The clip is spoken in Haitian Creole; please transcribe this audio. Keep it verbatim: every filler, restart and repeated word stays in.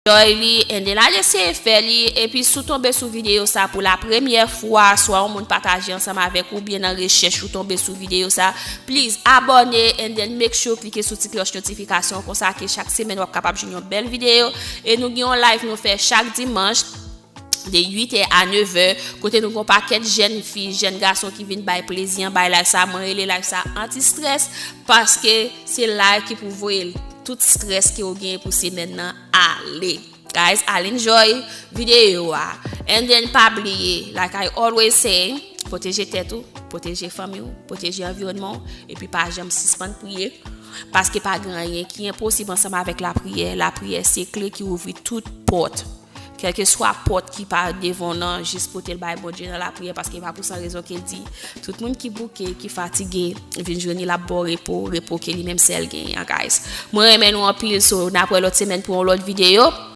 enjoy li, and then al eseye fè li, epi si w tonbe sou videyo sa pou la premyè fwa, swa yon moun pataje ansanm avèk ou, byen nan rechèch ou tonbe sou videyo sa, please abòne, and then make sure klike sou ti klòch notifikasyon, konsa ke chak semèn w ap kapab jwenn yon bèl videyo, e nou gen yon live nou fè chak dimanch, de uit è a nèf è, kote nou gen yon pakèt jèn fi, jèn gason ki vin bay plezi an, bay live sa, mwen rele live sa anti-stress, paske se live ki pou voye tout stress ke w genyen pou semèn nan ale. Guys, al enjoy videyo a. And then pa bliye, like I always say, pwoteje tèt ou, pwoteje fanmi w, pwoteje anviwònman w, epi pa janm sispann priye, paske pa gen anyen ki enposib ansanm avèk lapriyè. Lapriyè se kle ki ouvri tout pòt. Kèlkeswa pòt ki pa devan w nan, jis pote l bay Bondye nan lapriyè, paske pa pou san rezon ke l di, tout moun ki bouke, ki fatige, vin jwenn li, l ap ba w repo, repo ke li menm sèl genyen an, guys. Mwen renmen nou anpil, so n ap wè lòt semèn pou yon lòt videyo.